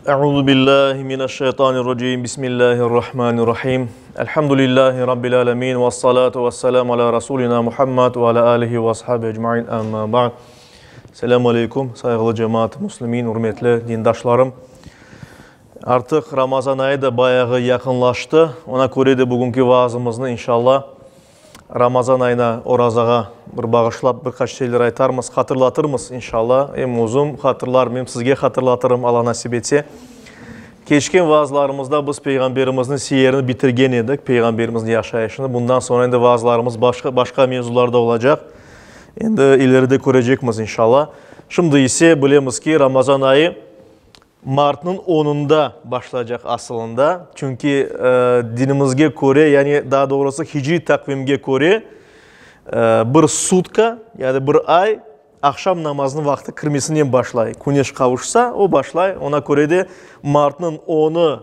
Euzu billahi mineşşeytanirracim. Bismillahirrahmanirrahim. Elhamdülillahi rabbil alamin ve salatu vesselamu ala rasulina Muhammed ve ala alihi ve ashabi ecmain. Amma ba'd. Selamu aleykum, sayğılı cemaat, muslimin, ürmetli dindaşlarım. Artıq Ramazan ayı da bayağı yaqınlaştı. Ona köre de bugünki vaazımıznı inşallah Ramazan ayına, orazağa bir bağışlap bir qaç şeyler aytarmız, hatırlatırmız inşallah. Em özüm hatırlarım, em sizge hatırlatırım, Alla nasip etse. Keçken vaazlarımızda biz Peyğamberimizniñ siyerini bitirgen edik, Peyğamberimizniñ yaşayışını. Bundan soñra endi vaazlarımız başqa, başqa mevzularda olacaq. Endi ileride körecekmiz inşallah. Şimdi ise bilemiz ki, Ramazan ayı Martnıñ onunda başlaycaq asılında, çünki dinimizge köre, yani daa doğrusı hicriy taqvimge köre, bir sutka, yani bir ay aqşam namazınıñ vaqtı kirmesinen başlay. Küneş qavuşsa, o başlay. Ona köre de martnıñ onı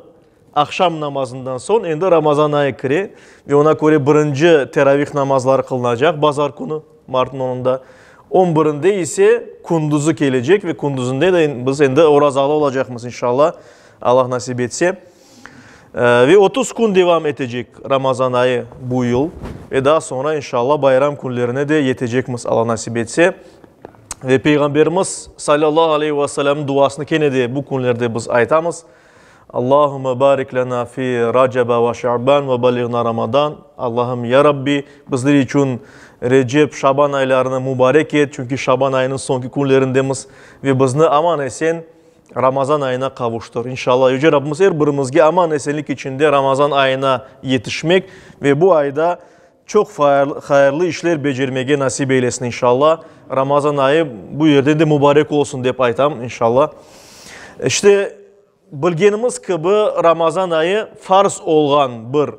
aqşam namazından soñ endi Ramazan ayı kire ve ona köre birinci teravih namazları qılınacaq bazar künü, martnıñ onunda. On birinde ise kündüzi kelecek ve kündüzinde de biz endi orazalı olacaqmız inşallah, Allah nasip etse. Ve 30 kün devam etecek Ramazan ayı bu yıl ve daa soñra inşallah bayram künlerine de yetecekmiz Allah nasip etse. Ve Peyğamberimiz sallallahu aleyhi ve sellemniñ duasını kene de bu künlerde biz aytamız. Allahümme barik lena fi Raceba ve Şaban ve baliğna Ramadan. Allahım, ya Rabbi, bizler içün Recep, Şaban aylarını mübarek et, çünki Şaban ayınıñ soñki künlerindemiz ve bizni aman-esen Ramazan ayına qavuştır. İnşallah, Yüce Rabbimiz er birimizge aman-esenlik içinde Ramazan ayına yetişmek ve bu ayda çoq hayırlı işler becermege nasip eylesin, inşallah. Ramazan ayı bu yerden de mübarek olsun, dep aytam, inşallah. İşte, bilgenimiz kibi, Ramazan ayı farz olğan bir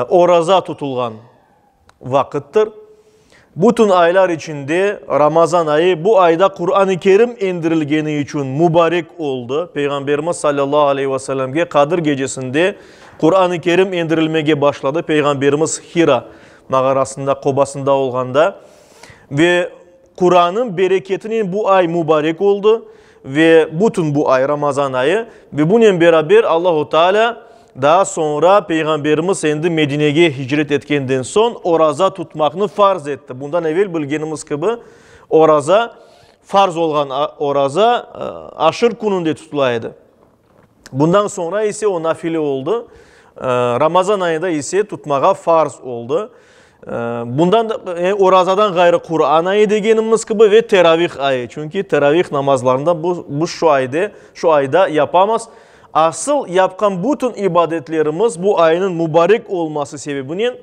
oraza tutulğan vaqıttır. Bütün aylar içinde Ramazan ayı, bu ayda Quran-ı Kerim endirilgeni içün mübarek oldı. Peyğamberimiz sallallahu aleyhi ve sellemge Qadir gecesinde Quran-ı Kerim endirilmege başladı, Peyğamberimiz Hira mağarasında, qobasında olğanda. Ve Qurannıñ bereketinen bu ay mübarek oldı ve bütün bu ay, Ramazan ayı, ve bunen beraber Allahu Teala daa soñra Peyğamberimiz endi Medinege hicret etkenden soñ oraza tutmaqnı farz etti. Bundan evel bilgenimiz kibi, oraza, farz olğan oraza aşır kününde tutula edi. Bundan soñra ise o nafile oldı. Ramazan ayında ise tutmağa farz oldı. Bundan da, orazadan ğayrı Quran ayı degenimiz kibi ve teravih ayı. Çünki teravih namazlarında bu, bu şu ayda, şu ayda yapamız. Asıl yapqan bütün ibadetlerimiz bu aynıñ mübarek olması sebebinen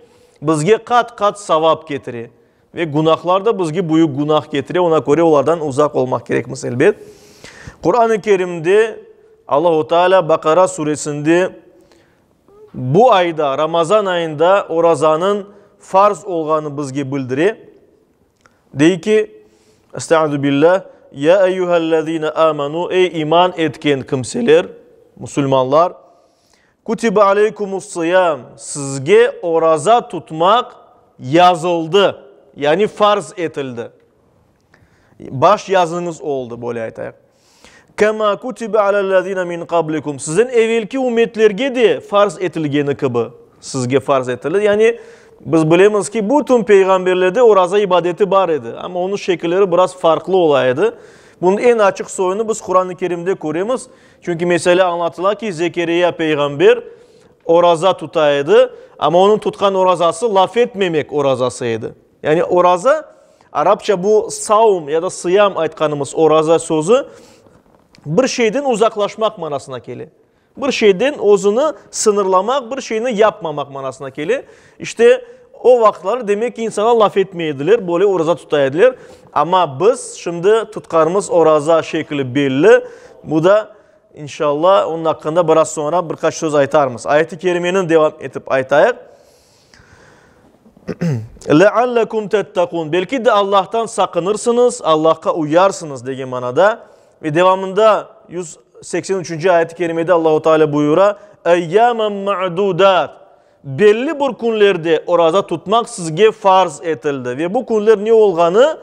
bizge qat-qat savap ketire. Ve günahlar da bizge büyük günah ketire, ona köre olardan uzaq olmaq kerekmiz, elbet. Quran-ı Kerimde Allahu Teala Baqara suresinde bu ayda, Ramazan ayında orazanıñ farz olğanı bizge bildire. Dey ki, Estaizu billah, Ya eyyühellezine amanu, ey iman etken kimseler, musulmanlar, Kutibe aleykumus-sıyam, sizge oraza tutmaq yazıldı, yani farz etildi. Baş yazıñız oldı, böyle aytayıq. Kema kutibe alellezine min qablikum, sizden evelki ümmetlerge de farz etilgeni kibi, sizge farz etildi. Yani biz bilemiz ki, bütün peyğamberlerde oraza ibadeti bar edi, amma onıñ şekilleri biraz farqlı ola edi. Bunıñ eñ açıq soyunı biz Quran-ı Kerimde köremiz. Çünki mesele añlatıla ki, Zekeriya peyğamber oraza tuta edi, amma onıñ tutqan orazası laf etmemek orazası edi. Yani oraza, arapça bu saum ya da sıyam aytqanımız oraza sözü bir şeyden uzaqlaşmaq manasına kele. Bir şeyden özüni sıñırlamaq, bir şeyni yapmamaq manasına kele. İşte, o vaqıtları demek ki, insanlar laf etmey ediler, böyle oraza tuta ediler. Amma biz şimdi tutqanımız oraza şekli belli. Bu da, inşallah, onıñ aqqında biraz soñra bir qaç söz aytarmız. Ayet-i kerimeni devam etip aytayıq. Leallekum tettaqun, belki de Allahtan saqınırsıñız, Allahqa uyarsıñız degen manada. Ve devamında 183-nci ayet-i kerimede Allahu Teala buyura, Eyyamen ma'dudat, belli bir künlerde oraza tutmaq sizge farz etildi. Ve bu künler ne olğanı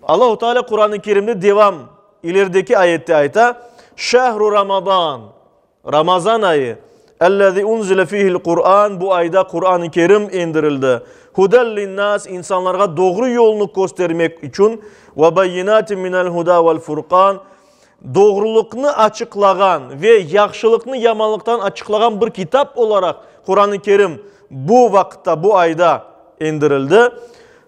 Allahu Teala Quran-ı Kerimde devam ilerideki ayette ayta. Şehru Ramazan, Ramazan ayı, ellezî unzile fîhil Qur'an, bu ayda Quran-ı Kerim endirildi, huden linnâs, insanlarğa doğru yolnı köstermek içün, ve beyinâtin minel hudâ vel furqan, doğrulıqnı açıqlağan ve yahşılıqnı yamanlıqtan açıqlağan bir kitap olaraq Quran-ı Kerim bu vaqıtta, bu ayda endirildi.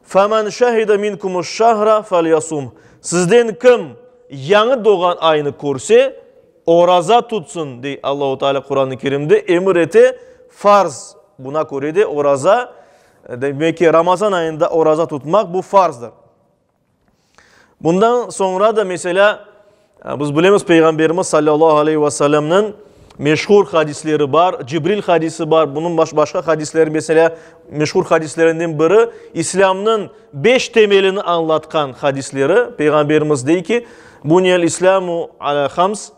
Femen şehide minkumuş-şehre felyasum, sizden kim yañı doğğan aynı körse, Oraza tutsın, dey Allahu Teala Quran-ı Kerimde, emir ete, farz, buna köre de oraza, demek ki, Ramazan ayında oraza tutmaq, bu farzdır. Bundan soñra da, meselâ, biz bilemiz, Peyğamberimiz salâllahu aleyhi ve sellemniñ meşhur hadisleri bar, Cibril hadisi bar, bunıñ başqa hadisleri, meselâ, meşhur hadislerinden biri, İslâmnıñ beş temelini añlatqan hadisleri, Peyğamberimiz dey ki, Buniyel İslâmu alâ hams,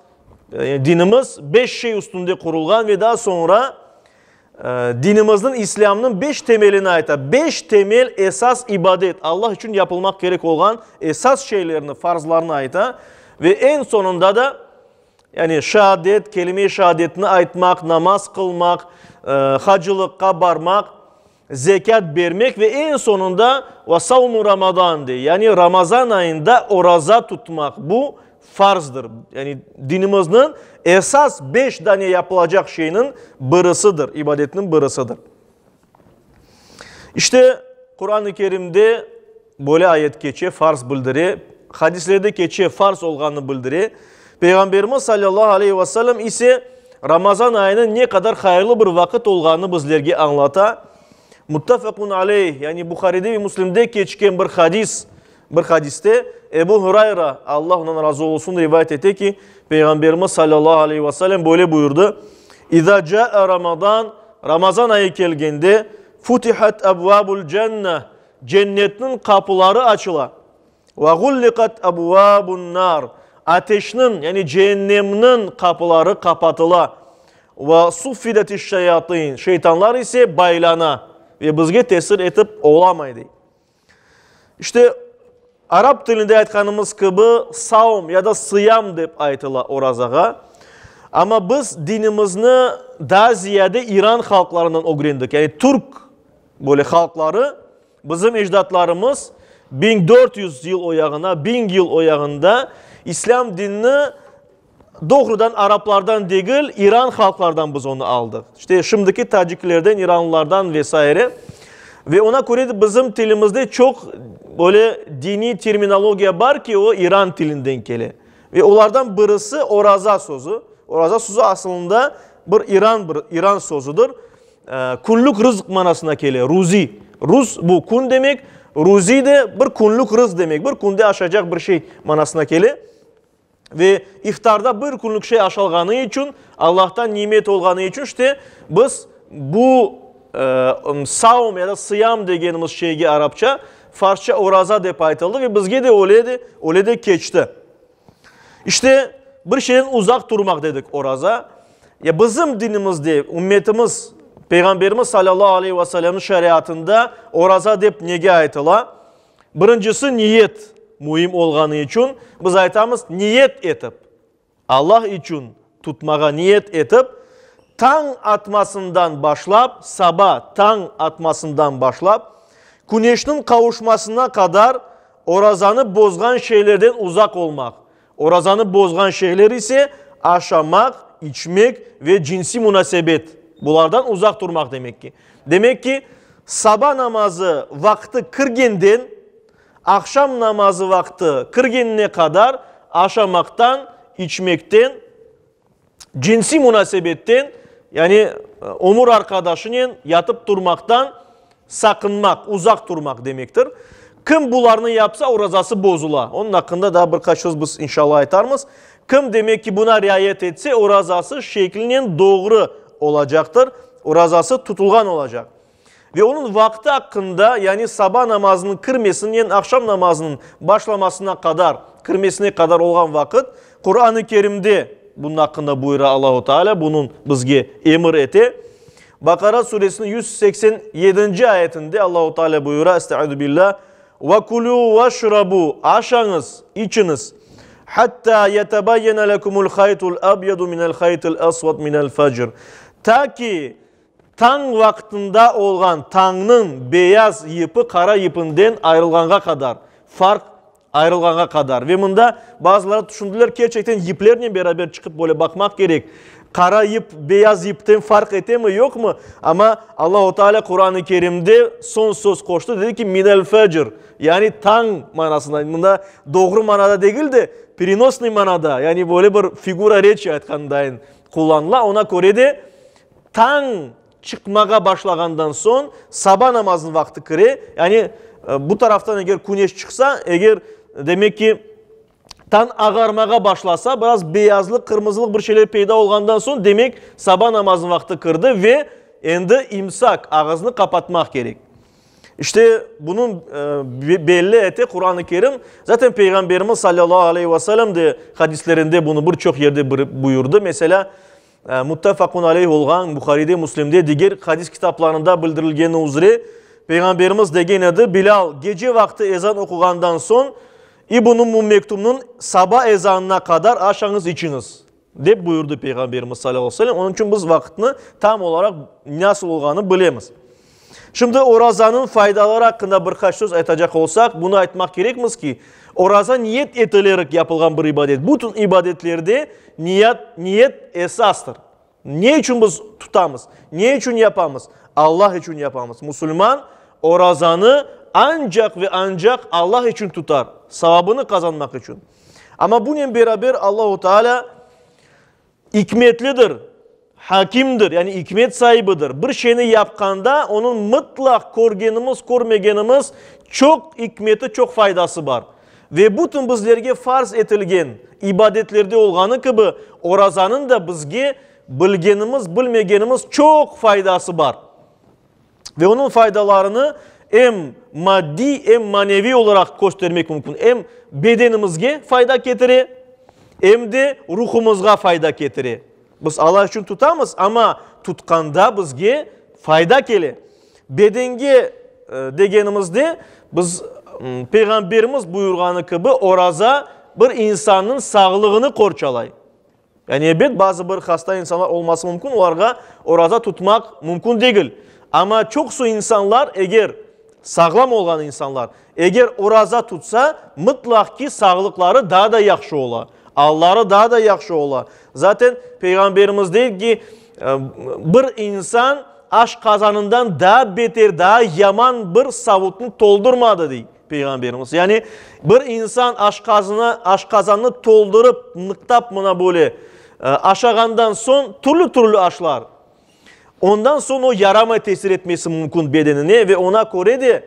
dinimiz beş şey üstünde qurulğan ve daa soñra dinimizniñ, İslâmnıñ beş temelini ayta. Beş temel esas ibadet, Allah içün yapılmaq kerek olğan esas şeylerni, farzlarnı ayta ve eñ soñunda da, yani şeadet, kelime-i şeadetni aytmaq, namaz qılmaq, hacılıqqa barmaq, Zekât bermek ve eñ soñunda ve savmu Ramazan dey, yani Ramazan ayında oraza tutmaq, bu farzdır. Yani dinimizniñ esas beş dane yapılacaq şeyniñ birisidir, ibadetniñ birisidir. İşte, Quran-ı Kerimde böyle ayet keçe, farz bildire, hadislerde keçe, farz olğanını bildire. Peyğamberimiz salâllahu aleyhi ve sellem ise Ramazan ayınıñ ne qadar hayırlı bir vaqıt olğanını bizlerge añlata. Muttefaqun aleyh, yani Buharide ve Müslimde keçken bir hadis, bir hadiste Ebu Hurayra, Allah ondan razı olsun, rivayet ete ki, Peyğamberimiz salâllahu aleyhi ve sellem böyle buyurdı, İzâ câe Ramazan, Ramazan ayı kelgende, futihat ebvâbul cenneh, Cennetniñ qapıları açıla. Ve ğulliqat ebvâbun nar, ateşniñ, yani ceennemniñ qapıları qapatıla. Ve suffidetiş şeyatîn, şeytanlar ise baylana ve bizge tesir etip olamay, dey. İşte, arap tilinde aytqanımız kibi, savm ya da sıyam dep aytıla orazağa. Amma biz dinimizni daa ziyade İran halqlarından ögrendik, yani türk Böyle halqları bizim ecdatlarımız 1400 yıl o yağına, 1000 yıl o yağında İslâm dinini doğrudan araplardan degil, İran halqlardan biz onı aldıq. İşte şimdiki taciklerden, iranlılardan ve saire. Ve ona köre de bizim tilimizde çoq böyle diniy terminologiya bar ki, o İran tilinden kele. Ve olardan birisi oraza sözü. Oraza sözü asılında bir İran, bir İran sözüdir. Künlük rızq manasına kele, ruzi. Ruz, bu kün demek, ruzi de bir künlük rızq demek, bir künde aşacaq bir şey manasına kele. Ve iftarda bir künlük şey aşalğanı içün, Allahtan nimet olğanı içün, işte, biz bu savm ya da sıyam degenimiz şeyge arapça, farsça oraza dep aytıldı ve bizge de öyle de, öyle de keçti. İşte, bir şeyden uzaq turmaq dedik oraza. Ya bizim dinimizde, ümmetimiz, Peyğamberimiz salâllahu aleyhi ve sellemniñ şeriatında oraza dep nege aytıla? Birincisi, niyet müim olğanı içün biz aytamız, niyet etip, Allah içün tutmağa niyet etip, tañ atmasından başlap, saba tañ atmasından başlap, küneşniñ qavuşmasına qadar Orazanı bozğan şeylerden uzaq olmaq. Orazanı bozğan şeyler ise, aşamaq, içmek ve cinsiy munasebet, bulardan uzaq turmaq demek ki. Demek ki, saba namazı vaqtı kirgenden aqşam namazı vaqtı kirgenine qadar aşamaqtan, içmekten, cinsiy munasebetten, yani ömür arqadaşınen yatıp turmaqtan saqınmaq, uzaq turmaq demektir. Kim bularnı yapsa, orazası bozula. Onıñ aqqında daa bir qaç söz biz inşallah aytarmız. Kim, demek ki, buna riayet etse, orazası şeklinen doğru olacaqtır, orazası tutulğan olacaq. Ve onıñ vaqtı aqqında, yani saba namazınıñ kirmesinen aqşam namazınıñ başlamasına qadar, kirmesine qadar olğan vaqıt, Quran-ı Kerimde bunıñ aqqında buyura Allahu Teala, bunıñ bizge emir ete. Baqara suresiniñ 187-nci ayetinde Allahu Teala buyura, Estaizu billah, Ve kulû veşrabû, aşañız, içiñiz, Hatta yetebeyyene lekumul haytul abyadu minel haytil asvad minel fecr. Ta ki tañ vaqtında olğan tañnıñ beyaz yipi qara yipinden ayrılğanğa qadar, farq ayrılğanğa qadar. Ve mında bazıları tüşündiler, kerçekten yiplernen beraber çıqıp böyle baqmaq kerek. Qara yip beyaz yipten farq etemi, yoqmı? Amma Allahu Teala Quran-ı Kerimde soñ söz qoştı, dedi ki, minel fecr, yani tañ manasında. Mında doğru manada degil de, perenosnıy manada, yani böyle bir figura reçi aytqandayın qullanıla. Oña köre de tañ çıqmağa başlağandan soñ saba namazınıñ vaqtı kire. Yani bu taraftan eger küneş çıqsa, eger demek ki, tañ ağarmağa başlasa, biraz beyazlıq, qırmızılıq bir şeyler peyda olğandan soñ, demek, saba namazınıñ vaqtı kirdi ve endi imsak, ağıznı qapatmaq kerek. İşte, bunıñ belli ete Quran-ı Kerim. Zaten Peyğamberimiz salâllahu aleyhi ve sellem de hadislerinde bunı bir çoq yerde buyurdı. Meselâ, Muttefaqun aleyh olğan Buharide, Müslimde, diger hadis kitaplarında bildirilgeni üzre, Peyğamberimiz degen edi, Bilâl gece vaqtı ezan oquğandan soñ, İbn Ummu Mektumnıñ saba ezanına qadar aşañız, içiñiz, dep buyurdı Peyğamberimiz salâllahu aleyhi ve sellem. Onıñ içün biz vaqıtnı tam olaraq nasıl olğanını bilemiz. Şimdi orazanıñ faydaları aqqında bir qaç söz aytacaq olsaq, bunı aytmaq kerekmiz ki, oraza niyet etilerek yapılğan bir ibadet. Bütün ibadetlerde niyat, niyet esastır. Ne içün biz tutamız? Ne içün yapamız? Allah içün yapamız. Musulman orazanı ancaq ve ancaq Allah içün tutar, savabını qazanmaq içün. Amma bunen beraber Allahu Teala İkmetlidir, hakimdir, yani ikmet saibidir. Bir şeyni yapqanda, onıñ mıtlaq körgenimiz, körmegenimiz çoq ikmeti, çoq faydası bar. Ve bütün bizlerge farz etilgen ibadetlerde olğanı kibi, orazanıñ da bizge bilgenimiz, bilmegenimiz çoq faydası bar. Ve onıñ faydalarını em maddiy, em maneviy olaraq köstermek mümkün. Em bedenimizge fayda ketire, em de ruhumızğa fayda ketire. Biz Allah içün tutamız, amma tutqanda bizge fayda kele. Bedenge degenimizde, biz Peyğamberimiz buyurğanı kibi, oraza bir insannıñ sağlığını qorçalay. Yani ebet, bazı bir hasta insanlar olması mümkün, olarğa oraza tutmaq mümkün degil. Amma çoqusı insanlar, eger sağlam olğan insanlar, eger oraza tutsa, mıtlaq ki, sağlıqları daa da yahşı ola, alları daa da yahşı ola. Zaten Peyğamberimiz dey ki, bir insan aşqazanından daa beter, daa yaman bir savutnı toldurmadı, dey. Peyğamberimiz, yani bir insan aşqazını, aşqazannı toldurıp, nıqtap mına böyle aşağandan soñ türlü-türlü aşlar, ondan soñ o yaramay tesir etmesi mümkün bedenine ve oña köre de,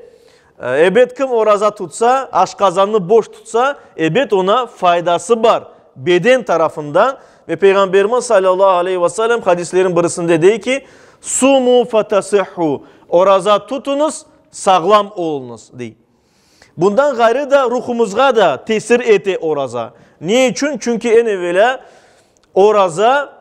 ebet, kim oraza tutsa, aşqazannı boş tutsa, ebet, oña faydası bar beden tarafından. Ve Peyğamberimiz salâllahu aleyhi ve sellem hadislerin birisinde dey ki, Sumu fetasihhu, oraza tutuñız, Sağlam oluñız, dey. Bundan ğayrı da ruhumızğa da tesir ete oraza. Ne içün? Çünki eñ evelâ oraza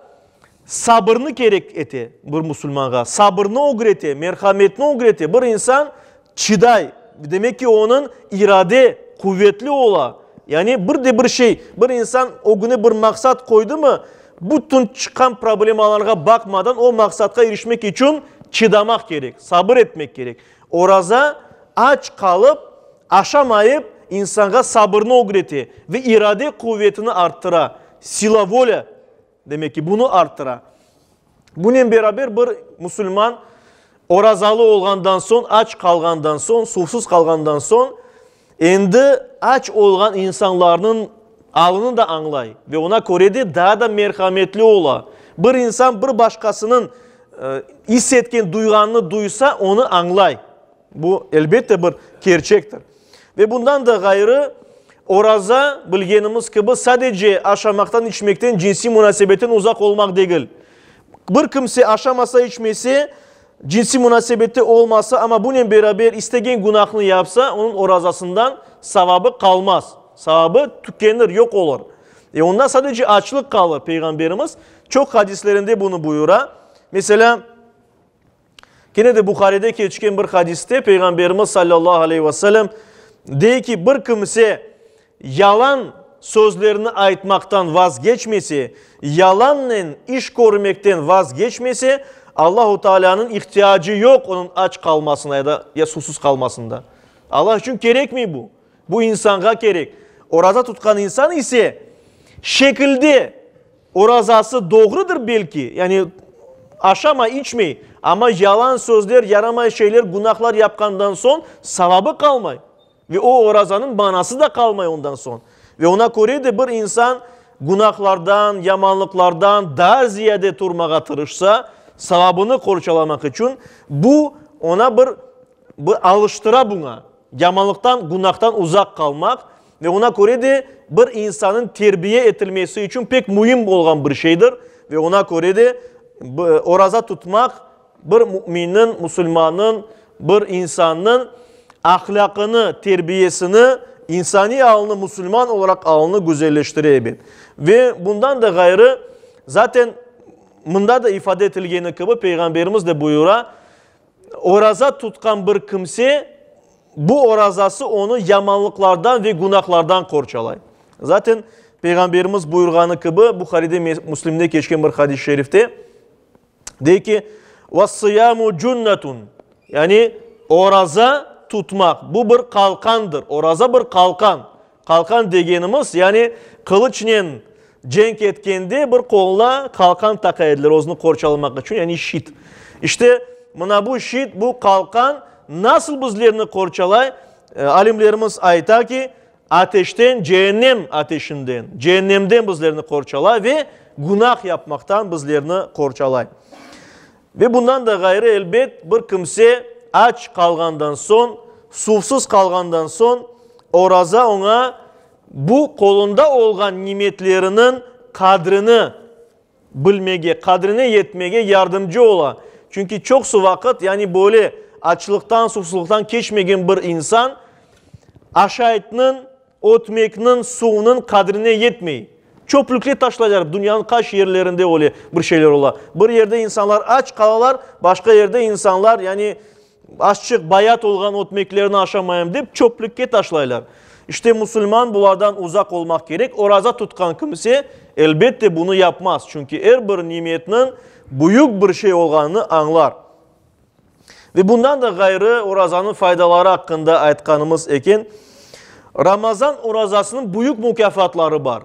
sabırnı kerek ete bir musulmanğa. Sabırnı ögrete, merhametni ögrete. Bir insan çıday, demek ki, onıñ irade quvetli ola. Yani bir de bir şey, bir insan ögüne bir maqsat qoydımı, bütün çıqqan problemalarğa baqmadan o maqsatqa irişmek içün çıdamaq kerek, sabır etmek kerek. Oraza aç qalıp, aşamayıp, insanğa sabırnı ögrete ve irade quvetini arttıra, sila volâ, demek ki, bunı arttıra. Bunen beraber bir musulman orazalı olğandan soñ, aç qalğandan soñ, suvsuz qalğandan soñ, endi aç olğan insanlarnıñ alını da añlay ve oña köre de daa da merhametli ola. Bir insan bir başqasınıñ is etken duyğanını duysa, onı añlay. Bu, elbette, bir kerçektir. Ve bundan da ğayrı, oraza, bilgenimiz kibi, sadece aşamaqtan, içmekten, cinsiy munasebetten uzaq olmaq degil. Bir kimse aşamasa, içmese, cinsiy munasebette olmasa, amma bunen beraber istegen günâhnı yapsa, onıñ orazasından savabı qalmaz, savabı tükenir, yoq olur. E ondan sadece açlıq qalır, Peyğamberimiz çoq hadislerinde bunı buyura. Meselâ, Kene de Buharide keçken bir hadiste Peyğamberimiz sallallahu aleyhi ve sellem dey ki, bir kimse yalan sözlerni aytmaqtan vazgeçmese, yalannen iş körmekten vazgeçmese, Allahu Taalânıñ ihtiyacı yoq onıñ aç qalmasına ya da ya suvsuz qalmasında. Allah içün kerekmey bu. Bu insanğa kerek. Oraza tutqan insan ise şekilde orazası doğrudır belki, yani aşamay, içmey, amma yalan sözler, yaramay şeyler, günahlar yapqandan soñ savabı qalmay. Ve o orazanıñ manası da qalmay ondan soñ. Ve ona köre de bir insan günahlardan, yamanlıqlardan daa ziyade turmağa tırışsa, savabını qorçalamaq içün, bu ona bir, bir alıştıra buña, yamanlıqtan, günahtan uzaq qalmaq. Ve ona köre de bir insanıñ terbiye etilmesi içün pek müim olğan bir şeydir. Ve ona köre de oraza tutmaq bir müminniñ, musulmannıñ, bir insannıñ ahlâqını, terbiyesini, insaniy alını, musulman olaraq alını güzelleştire ebet. Ve bundan da ğayrı, zaten mında da ifade etilgeni kibi, Peyğamberimiz de buyura, Oraza tutqan bir kimse, bu orazası onı yamanlıqlardan ve günahlardan qorçalay. Zaten Peyğamberimiz buyurğanı kibi, Buharide, Müslimde keçken bir hadis-i şerifte, Dey ki, Vessıyamu cunnetun, yani oraza tutmaq, bu bir qalqandır. Oraza bir qalqan. Qalqan degenimiz, yani qılıçnen cenk etkende bir qoluna qalqan taqa ediler özüni qorçalamaq içün, yani şit. İşte, mına bu şit, bu qalqan nasıl bizlerni qorçalay? Alimlerimiz ayta ki, Ateşten, ceennem ateşinden, ceennemden bizlerni qorçalay ve günah yapmaqtan bizlerni qorçalay. Ve bundan da ğayrı, elbet, bir kimse aç qalğandan soñ, suvsız qalğandan soñ, oraza oña bu qolunda olğan nimetleriniñ qadrini bilmege, qadrine yetmege yardımcı ola. Çünki çoqusı vaqıt, yani böyle açlıqtan, suvsuzlıqtan keçmegen bir insan aşaytnıñ, ötmekniñ, suvnıñ qadrine yetmey. Çöplükle taşlaylar, dünyanıñ qaç yerlerinde öyle bir şeyler ola. Bir yerde insanlar aç qalalar, başqa yerde insanlar, yani Azçıq bayat olğan ötmeklerni aşamayım dep, çöplükke taşlaylar. İşte, musulman bulardan uzaq olmaq kerek. Oraza tutqan kimse, elbette, bunı yapmaz, çünki er bir nimetniñ büyük bir şey olğanını añlar. Ve bundan da ğayrı, orazanıñ faydaları aqqında aytqanımız eken, Ramazan orazasınıñ büyük mukâfatları bar.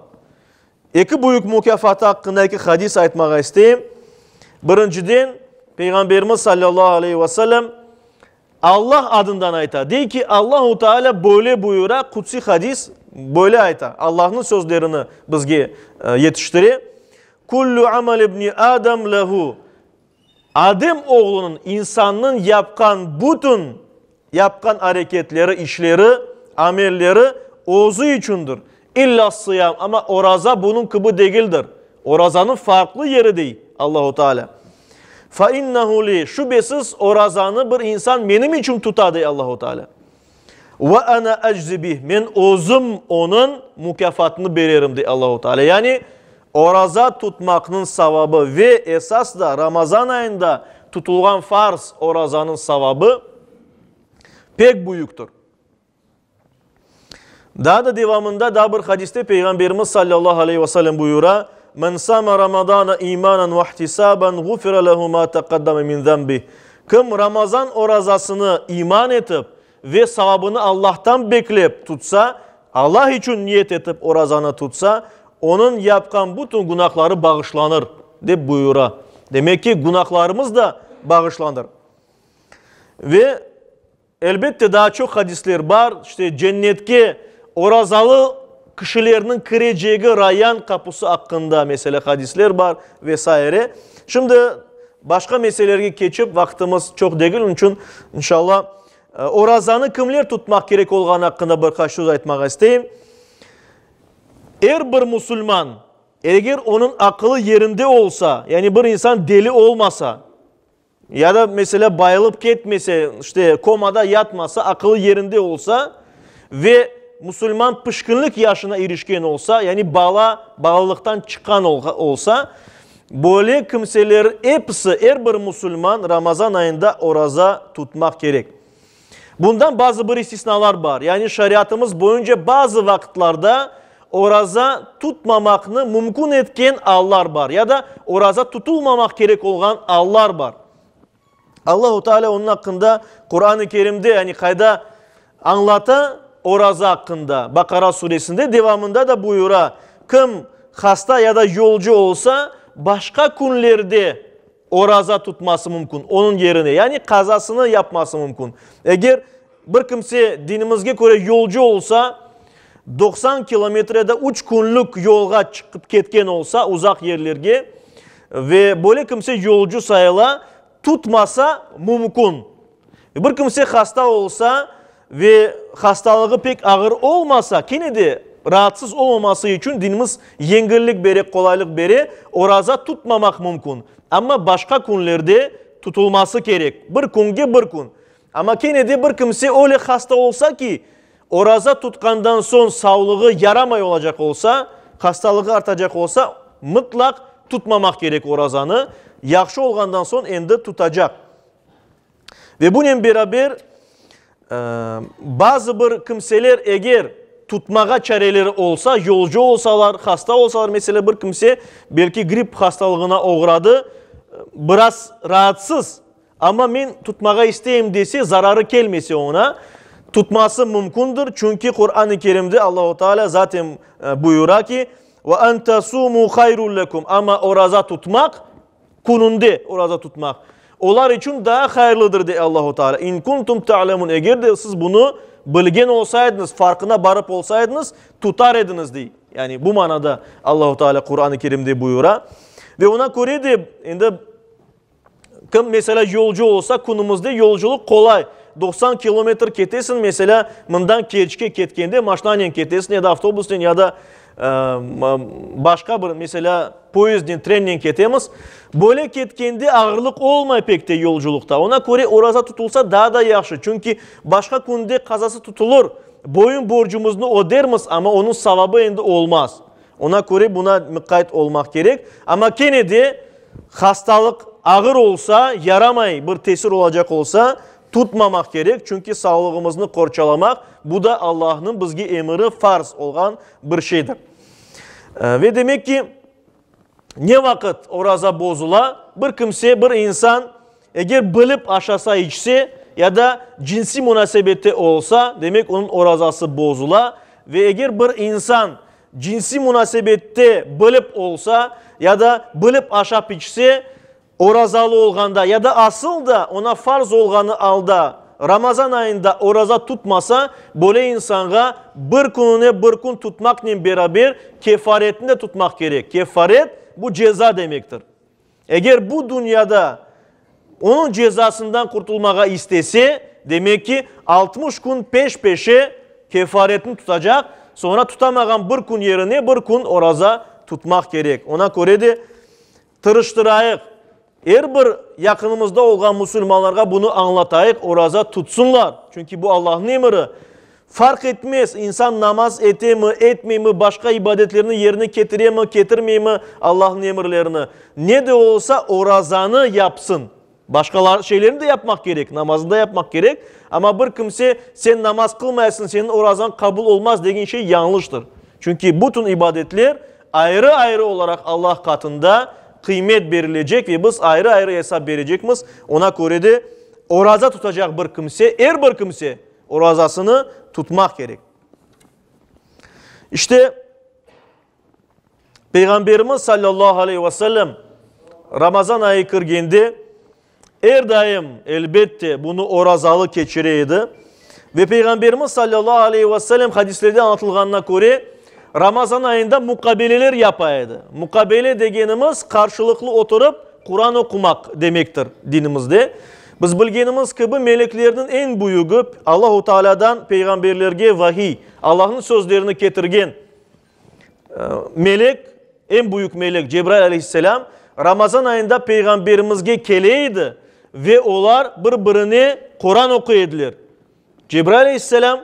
Eki büyük mukâfatı aqqında eki hadis aytmağa isteyim. Birinciden, Peyğamberimiz salâllahu aleyhi ve sellem Allah adından ayta, dey ki, Allahu Teala böyle buyura, qudsiy hadis böyle ayta, Allahnıñ sözlerini bizge yetiştire, Kullu amel ibni Adam lehu, Adem oğlunıñ, insannıñ yapqan bütün yapqan areketleri, işleri, amelleri özü içündir. İlla sıyam, amma oraza bunıñ kibi degildir. Orazanıñ farqlı yeri, dey Allahu Teala. Fa innehu li, şübesiz orazanı bir insan menim içün tuta, dey Allahu Teala. Ve ana eczi bih, men özüm onıñ mukâfatını bererim, dey Allahu Teala. Yani, oraza tutmaqnıñ savabı ve esas da Ramazan ayında tutulğan farz orazanıñ savabı pek büyüktir. Daa da devamında daa bir hadiste Peyğamberimiz sallallahu aleyhi ve sellem buyura, Men sama Ramadana imanan ve ihtisaban gufira lehu ma taqaddama min zenbih. Kim Ramazan orazasını iman etip ve savabını Allahtan beklep tutsa, Allah içün niyet etip orazanı tutsa, onıñ yapqan bütün günahları bağışlanır, dep buyura. Demek ki, günahlarımız da bağışlanır. Ve Elbette, daa çoq hadisler bar, işte, cennetke orazalı kişilerniñ kirecegi Rayyan qapusı aqqında, meselâ, hadisler bar ve saire. Şimdi başqa meselelerge keçip, vaqtımız çoq degil, onıñ içün, inşallah, orazanı kimler tutmaq kerek olğanı aqqında bir qaç söz aytmağa isteyim. Er bir musulman, eger onıñ aqılı yerinde olsa, yani bir insan deli olmasa, Ya da, meselâ, bayılıp ketmese, işte, komada yatmasa, aqılı yerinde olsa ve musulman pişkinlik yaşına irişken olsa, yani bala, balalıqtan çıqqan olsa, böyle kimseler episi, er bir musulman Ramazan ayında oraza tutmaq kerek. Bundan bazı bir istisnalar bar. Yani şariatımız boyunca bazı vaqıtlarda. oraza tutmamaqnı mümkün etken allar bar, ya da oraza tutulmamaq kerek olğan allar bar. Allahu Teala onıñ aqqında Quran-ı Kerimde, yani qayda añlata oraza aqqında, Baqara suresinde, devamında da buyura, kim hasta ya da yolcu olsa, başqa künlerde oraza tutması mümkün, onıñ yerine, yani qazasını yapması mümkün. Eger bir kimse dinimizge köre yolcu olsa, 90 kilometr ya da üç künlük yolğa çıqıp ketken olsa, uzaq yerlerge, ve böyle kimse yolcu sayıla, tutmasa mümkün. Bir kimse hasta olsa ve hastalığı pek ağır olmasa, kene de raatsız olmaması içün dinimiz yengillik bere, qolaylıq bere, oraza tutmamaq mümkün. Amma başqa künlerde tutulması kerek, bir künge bir kün. Amma kene de bir kimse öyle hasta olsa ki, oraza tutqandan soñ savlığı yaramay olacaq olsa, hastalığı artacaq olsa, mıtlaq tutmamaq kerek orazanı, yahşı olğandan soñ endi tutacaq. Ve bunen beraber, bazı bir kimseler eger tutmağa çareleri olsa, yolcu olsalar, hasta olsalar, meselâ, bir kimse belki gripp hastalığına oğradı, biraz raatsız, Amma men tutmağa isteyim dese, zararı kelmese oña, tutması mümkündir, çünki Quran-ı Kerimde Allahu Teala zaten buyura ki, Ve en tasumu hayrun lekum, amma oraza tutmaq, kününde oraza tutmaq, olar içün daa hayırlıdır, dey Allahu Teala, in kuntum ta'lemun, eger de siz bunı bilgen olsaydıñız, farqına barıp olsaydıñız, tutar ediñiz, dey. Yani bu manada Allahu Teala Quran-ı Kerimde buyura. Ve oña köre de endi Kim, meselâ, yolcu olsa, künümizde yolculıq qolay. 90 kilometr ketesiñ, meselâ, mından Kerçke ketkende maşnanen ketesiñ ya da avtobusnen, ya da başqa bir, meselâ, poyezdnen, trennen ketemiz. Böyle ketkende ağırlıq olmay pek te yolculıqta. Oña köre oraza tutulsa daa da yahşı, çünki başqa künde qazası tutulır, boyun borcumıznı ödermiz, amma onıñ savabı endi olmaz. Oña köre buna mıqayt olmaq kerek. Amma kene de hastalıq ağır olsa, yaramay bir tesir olacaq olsa, tutmamaq kerek, çünki sağlığımıznı qorçalamaq, bu da Allahnıñ bizge emiri, farz olğan bir şeydir. Ve demek ki, ne vaqıt oraza bozula? Bir kimse, bir insan eger bilip aşasa, içse ya da cinsiy munasebette olsa, demek onıñ orazası bozula. Ve eger bir insan cinsiy munasebette bilip olsa ya da bilip aşap içse, orazalı olğanda ya da asıl da oña farz olğanı alda Ramazan ayında oraza tutmasa, böyle insanğa bir kününe bir kün tutmaqnen beraber kefaretni de tutmaq kerek. Kefaret, bu ceza demektir. Eger bu dünyada onıñ cezasından qurtulmağa istese, demek ki, 60 kün peş-peşe kefaretni tutacaq, soñra tutamağan bir kün yerine bir kün oraza tutmaq kerek. Oña köre de tırıştırayıq, er bir yaqınımızda olğan musulmanlarğa bunı añlatayıq, oraza tutsınlar, çünki bu Allahnıñ emiri. Farq etmez, insan namaz etemi, etmeymi, başqa ibadetlerni yerine ketiremi, ketirmeymi, Allahnıñ emirlerini, ne de olsa orazanı yapsın. Başqa şeylerni de yapmaq kerek, namazını da yapmaq kerek, amma bir kimse sen namaz qılmaysıñ, seniñ orazañ qabul olmaz degen şey yañlıştır. Çünki bütün ibadetler ayrı-ayrı olaraq Allah qatında qıymet berilecek ve biz ayrı-ayrı esap berecekmiz. Oña köre de oraza tutacaq bir kimse, er bir kimse, Orazasını tutmaq kerek. İşte, Peyğamberimiz sallallahu aleyhi ve sellem Ramazan ayı kirgende er daim, elbette, bunı orazalı keçire edi. Ve Peyğamberimiz sallallahu aleyhi ve sellem hadislerde añlatılğanına köre, Ramazan ayında muqabeleler yapa edi. Muqabele degenimiz, qarşılıqlı oturıp, Quran oqumaq demektir dinimizde. Biz bilgenimiz kibi, meleklerniñ eñ büyügi, Allahu Tealâdan peyğamberlerge vahiy, Allahnıñ sözlerini ketirgen melek, eñ büyük melek Cebrail aleyhisselâm, Ramazan ayında peyğamberimizge kele edi ve olar bir-birine Quran oquy ediler. Cebrail aleyhisselâm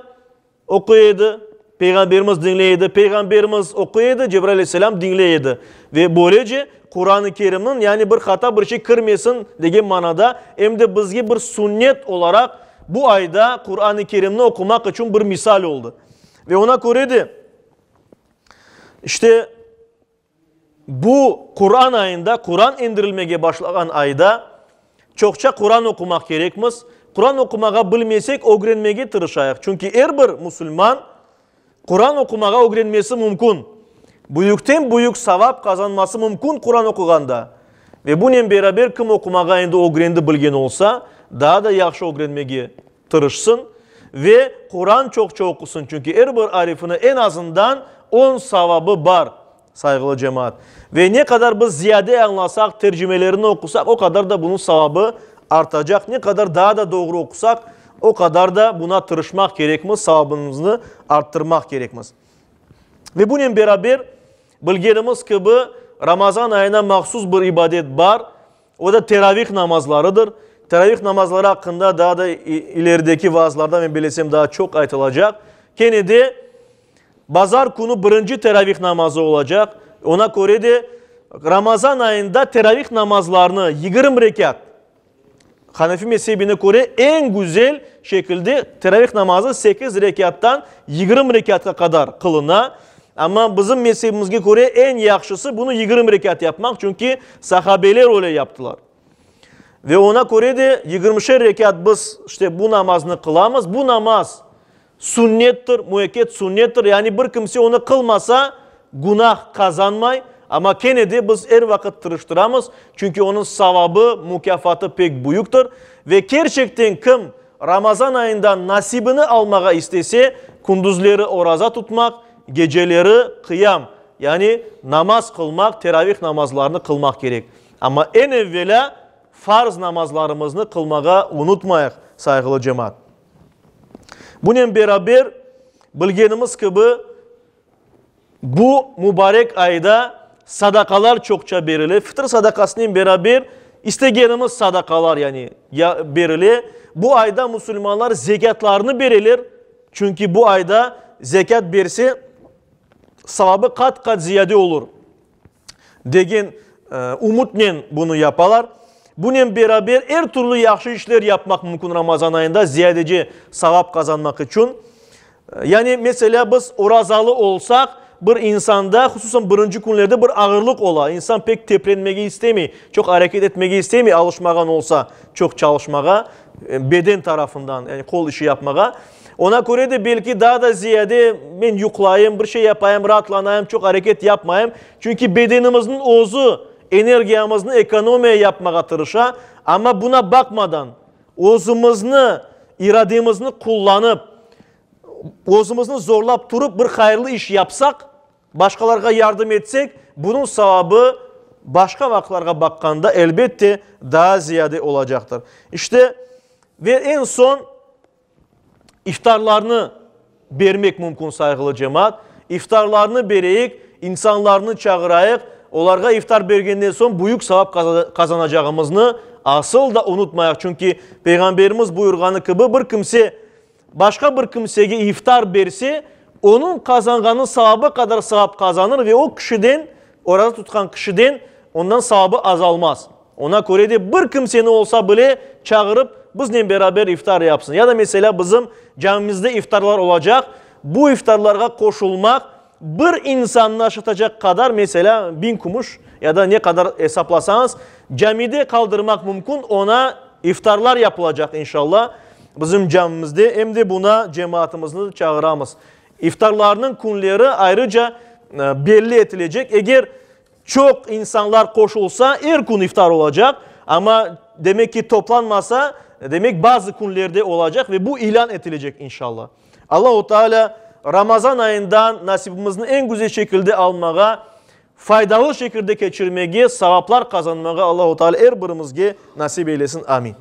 Oquy edi, Peyğamberimiz diñley edi, Peyğamberimiz oquy edi, Cebrail aleyhisselâm diñley edi. Ve böylece Quran-ı Kerimniñ, yani bir hata, bir şey kirmesin degen manada, em de bizge bir sünnet olaraq bu ayda Quran-ı Kerimni oqumaq içün bir misal oldı. Ve oña köre de. İşte, bu Quran ayında, Quran endirilmege başlağan ayda çoqça Quran oqumaq kerekmiz. Quran oqumağa bilmesek, ögrenmege tırışayıq. Çünki er bir musulman Quran oqumağa ögrenmesi mümkün. Büyükten-büyük savap qazanması mümkün Quran oquğanda. Ve bunen beraber kim oqumağa endi ögrendi bilgen olsa, daa da yahşı ögrenmege tırışsın ve Quran çoqça oqusın, çünki er bir arifini eñ azından on savabı bar, sayğılı cemaat. Ve ne qadar biz ziyade añlasaq, tercimelerini oqusaq, o qadar da bunıñ savabı artacaq. Ne qadar daa da doğru oqusaq, o qadar da buna tırışmaq kerekmiz, savabımıznı arttırmaq kerekmiz. Ve bunen beraber, bilgenimiz kibi, Ramazan ayına mahsus bir ibadet bar, O da teravih namazlarıdır. Teravih namazları aqqında daa da ilerideki vaazlarda, men belesem, daa çoq aytılacaq. Kene de, bazar künü birinci teravih namazı olacaq. Ona köre de, Ramazan ayında teravih namazlarını 20 rekât, Hanefi mezhebine köre, eñ güzel şekilde teravih namazı sekiz rekâttan 20 rekâtqa qadar qılına. Amma bizim mezhebimizge köre eñ yahşısı bunı 20 rekât yapmaq, çünki sahabeler öyle yaptılar. Ve ona köre de yigirmişer rekât biz işte bu namaznı qılamız. Bu namaz sünnettir, müekket sünnettir, yani bir kimse onı qılmasa, günah qazanmay, amma kene de biz er vaqıt tırıştıramız, çünki onıñ savabı, mukâfatı pek büyüktir. Ve kerçekten kim Ramazan ayından nasibini almağa istese, kündüzleri oraza tutmaq, geceleri qıyam, yani namaz qılmaq, teravih namazlarını qılmaq kerek. Amma eñ evvelâ farz namazlarımıznı qılmağa unutmayıq, sayğılı cemaat. Bunen beraber, bilgenimiz kibi, Bu mubarek ayda sadaqalar çoqça berile, fitr sadaqasınen beraber istegenimiz sadaqalar yani berile. Bu ayda musulmanlar zekâtlarını bereler, çünki bu ayda zekât berse, savabı qat-qat ziyade olur degen ümütnen bunı yapalar. Bunen beraber er türlü yahşı işler yapmaq mümkün Ramazan ayında ziyadece savap qazanmaq içün. Yani, meselâ, biz orazalı olsaq, bir insanda, hususan birinci künlerde bir ağırlıq ola. İnsan pek teprenmege istemey, çoq areket etmege istemey, alışmağan olsa çoq çalışmağa, beden tarafından, yani qol işi yapmağa. Ona köre de, belki, daa da ziyade men yuqlayım, bir şey yapayım, raatlanayım, çoq areket yapmayım. Çünki bedenimizniñ özü energiyamıznı ekonomiya yapmağa tırışa. Amma buna baqmadan, Özümizni, irademizni qullanıp, özümizni zorlap turıp bir hayırlı iş yapsaq, başqalarğa yardım etsek, bunıñ savabı başqa vaqıtlarğa baqqanda, elbette, daa ziyade olacaqtır. İşte, ve eñ soñ iftarlarnı bermek mümkün, sayğılı cemaat. İftarlarnı bereyik, insanlarnı çağırayıq, olarğa iftar bergenden soñ büyük savap qazanacağımıznı asıl da unutmayıq. Çünki Peyğamberimiz buyurğanı kibi, bir kimse başqa bir kimsege iftar berse, onıñ qazanğanı savabı qadar savap qazanır ve o kişiden, oraza tutqan kişiden, ondan savabı azalmaz. Ona köre de bir kimseni olsa bile çağırıp, biznen beraber iftar yapsın. Ya da, meselâ, bizim camimizde iftarlar olacaq, bu iftarlarğa qoşulmaq bir insannı aşatacaq qadar, meselâ, biñ kümüş ya da ne qadar esaplasañız, camide qaldırmaq mümkün, ona iftarlar yapılacaq, inşallah, bizim camimizde, em de buna cemaatımıznı çağıramız. İftarlarnıñ künleri ayrıca belli etilecek. Eger Çoq insanlar qoşulsa, er kün iftar olacaq, amma, demek ki, toplanmasa, demek, bazı künlerde olacaq ve bu ilân etilecek, inşallah. Allahu Teala Ramazan ayından nasibimizni eñ güzel şekilde almağa, faydalı şekilde keçirmege, savaplar qazanmağa Allahu Teala er birimizge nasip eylesin. Amin.